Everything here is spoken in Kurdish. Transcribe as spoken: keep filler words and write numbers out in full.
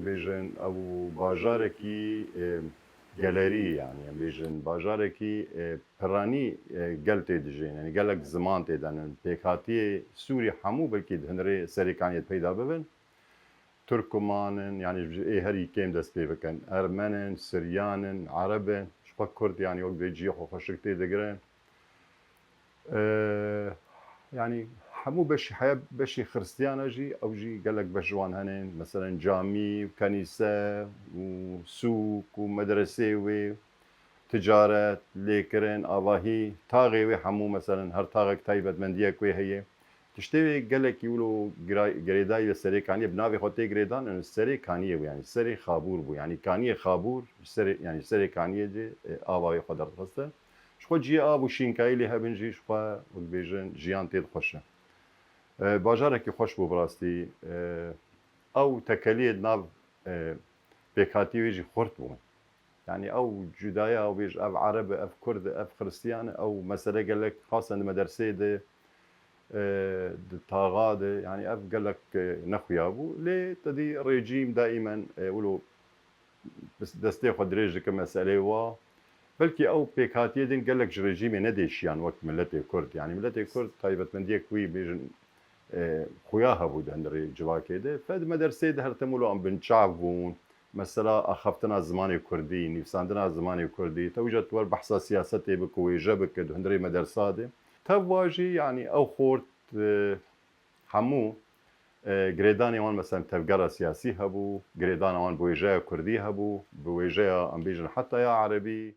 Bêjin ew bajarekî e, gelerî, yanî em bêjin bajarekî e, piranî e, gel tê dijîn, yanî gelek ziman tê denin. Pêkhatiyê Sûrî hemû belkî di hundirê Serêkaniyê de peyda bibin. Turkuman in, yanî ji ê herî kêm dest pê bikin. Ermen in, Siryan in, Ereb in, ji xwe Kurd, yanî wek vê cihê xwe xweşik tê digirin. Ee, yanî hemû beşî heye, beşî Xiristiyana jî, ew jî gelek beş ji wan hene, meselen camî û kenîse û sûk û medresê wê, ticaret, lêkirin, avahî, taxê wê hemû, meselen her taxek taybetmendiyek wê heye. Tiştê wê gelekî wilo gira-, girêdayî ve Serê Kaniyê, bi navê xwe tê girêdan, yani Serê Kaniyê bû, yani Serê Xabûr bû, yani Kaniyê Xabûr, ji serê, yani Serê Kaniyê de e, ava wê xwe derdixiste. Ji xwe cihê av û şînkayî lê hebin jî, ji xwe wek bêjin jiyan tê dixweşe. E, bajarekî xweş bû bi rastî. E, ew tekeliyê di nav e, pêkhatî wê jî xurt bûn. Yani ew cudaya, ew bêj, ev Ereb e, ev Kurd e, ev Xiristiyan e, ew mesele gelek xasen di mederseyê de e, di taxa de, yani ev gelek e, nexuya bû. Lê tedî rejîm daimen e, wilo destê xwe dirêj dike meselê wa. Belkî ew pêkhatiyê din gelek ji rejîmê nedêşiyan wek miletê Kurd. Yani miletê Kurd taybetmendiyek wî bêjin e, xuya hebû di hundirê civakê de. Fed mederseyê de her tim wilo em binçav bûn. Mesela axaftina zimanê Kurdî, nivîsandina zimanê Kurdî. Te wîca tu wer behsa siyasetê bike, wêje bike di hundirê medersa de. Tev wa jî, yani ew xort e, hemû e, girêdanê wan, mesela tevgera siyasî hebû, girêdana wan bi wêjeya Kurdî hebû, bi wêjeya, em bêjin, heta ya Erebî.